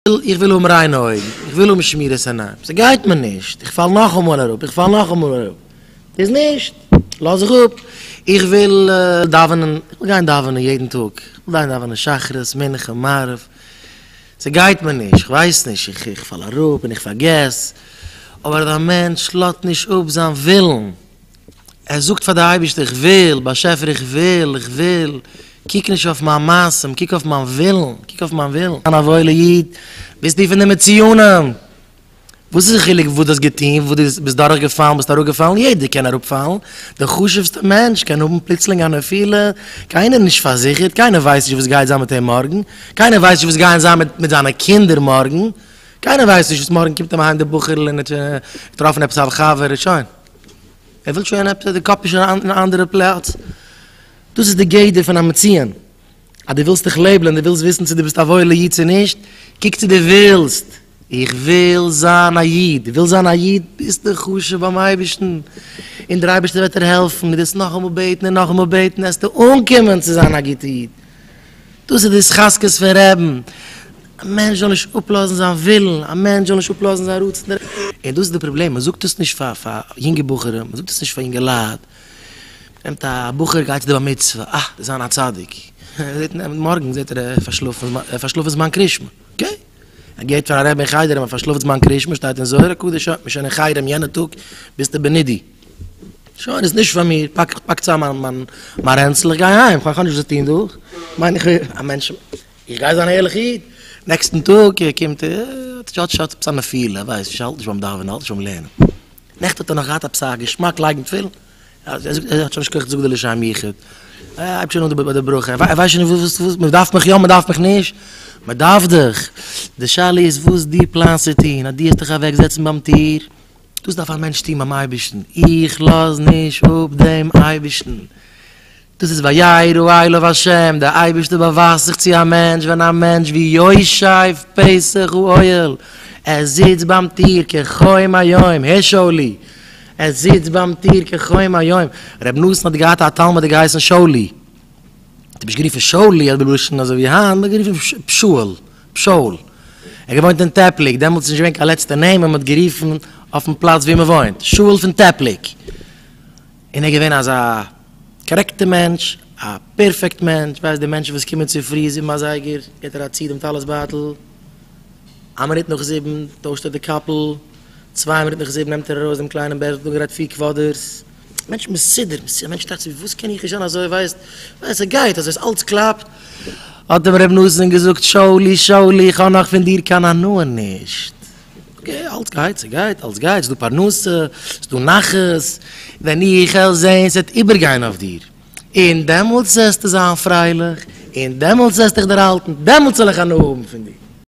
איך וויל האבן ריינע אויגן, איך וויל האבן שמירת עיניים, ס'גייט מיר נישט, איך פאל נאכאמאל אראפ, איך פאל נאכאמאל אראפ, איז נישט, לאז זיך אפ, איך וויל דאווענען, איך וויל גיין דאווענען יעדן טאג, איך וויל גיין דאווענען שחרית, מנחה, מעריב, ס'גייט מיר נישט, איך ווייס נישט, איך פאל אראפ און איך פארגעס, אבער אז א מענטש לאזט נישט אפ זיין ווילן, ער זאגט פאר די אייבערשטער איך וויל, באשעפער איך וויל, איך וויל, קוק נישט אויף מיין מעשים, קוק אויף מיין ווילן, קוק אויף מיין ווילן. זיין א וואוילע איד, ביסטו פון די מצוינים! וואס איז די חילוק וואס דו האסט געטון, וואס דו ביסט דורכגעפאלן, ביסט אראפגעפאלן, יעדער קען אראפפאלן, דער חשוב'סטער מענטש קען האבן פלוצלינג א נפילה, קיינער איז נישט פארזיכערט, קיינער ווייסט נישט וואס גייט זיין מיט אים מארגן, קיינער ווייסט נישט וואס גייען זיין מיט זיינע קינדער מארגן, קיינער ווייסט נישט וואס מארגן קומט אים אהיים דער בחור'ל און האט געטראפן עפעס א חבר, שוין. ער וויל שוין עפעס, די קאפ איז שוין אין א אנדערע פלאץ. דאס איז די גדר פון א מצוין. אז דו ווילסט דיך label ען, דו ווילסט וויסן צו דו ביסט א וואוילע איד צו נישט, קוק צו דו ווילסט. איך וויל זיין א איד. דו ווילסט זיין א איד, ביסטו חשוב ביים אייבערשטן. און דער אייבערשטער וועט דיר העלפן, דו וועסט נאכאמאל בעטן און נאכאמאל בעטן, וועסטו אנקומען צו זיין א גוטע איד. דאס איז די התחזקות פון רעבן, א מענטש זאל נישט אפלאזן זיין ווילן, א מענטש זאל נישט אפלאזן זיין רצון, און דאס איז די פראבלעם, מען זאגט עס נישט פאר פאר יונגע בחורים, מען זאגט עס נישט פאר יונגעלייט, נעמט א בחור גייט צו די בר מצוה, אה, דאס זיין א צדיק, מארגן זעט ער ער פארשלאפן ער פארשלאפן זמן קרישמע, okay, ער געבט פאר א רבי אין חדר אז מען פארשלאפט זמן קרישמע, שטייט אין זוהר הקדוש, שוין, מען איז שוין אין חרם יענע טאג, ביסטו בנידוי. שוין איז נישט פאר מיר, פאק פאק צאם מיין מיין מיין רענצל איך גיי אהיים, כ'האב נישט וואס צו טון דא, כ'מיין איך א מענטש, איך גיי זיין א ערליכע איד, נעקסטן טאג קומט ער, האט שוין עפעס א נפילה, ער ווייסט נישט, האלט נישט ביים דאווענען, האלט נישט ביים לערנען, נעכטן האט ער נאך געהאט עפעס א געשמאק לייגן תפילין, ער זאגט ער האט שוין נישט כח צו זאגן די לשם יחוד, ער הייבט שוין אן ביי די ברכה, ער ווייסט שוין נישט וואס וואס, מ'דארף מיך יא מ'דארף מיך נישט, מ'דארף דיך, די שאלה איז וואס דו פלאנסט צו טון, אז דו וועסט דיך אוועק זעצן ביים טיר, דאס דארף א מענטש טון ביים אייבערשטן, איך לאז נישט אפ דעם אייבערשטן, דאס איז וירא אליו ה', דער אייבערשטער באווייזט זיך צו א מענטש ווען א מענטש ויושב פתח האוהל, ער זיצט ביים טיר כחום היום, הער שאולי, ער זיצט ביים טיר כחום היום, ר' נתן האט געהאט א תלמיד האט געהייסן שאולי, האט אים נישט גערופן שאולי אזוי בלשון אזוי ווי היינט, מען האט גערופן שאול. שאול. ער האט געוואוינט אין טעפליק, דעמאלטס איז נישט געווען קיין לעצטע נעמען, מען האט גערופן אויפן פלאץ ווי מען וואוינט, שאול פון טעפליק. און ער איז געווען אזא קארעקטע מענטש, א פערפעקט מענטש, ווייסט די מענטשן וואס קומען צופרי זיבן אזייגער, געט ער א צי דעם טלית בייטל, א מינוט נאך זיבן טוישט ער די קאפל, צוויי מינוט נאך זיבן נעמט ער ארויס דעם קליינעם בערזל אנגעגרייט פיר quarters, מענטש מסודר, א מענטש טראכט זיך וואס קען איך נישט זיין אזוי ווייסט, ווייסט ס'גייט אזוי אלץ קלאפט, האט אים ר' נתן געזאגט שאולי שאולי איך האב נאך פון דיר קיין הנאה נישט, okay אלץ גייט ס'גייט אלץ גייט ס'דא פרנסה ס'דא נחת, ווען איך העל זעהן ס'וועט איבערגיין אויף דיר, און דעמאלטס וועסטו זיין פרייליך, און דעמאלטס וועסטו דיך דערהאלטן, דעמאלטס וועל איך הנאה האבן פון דיר.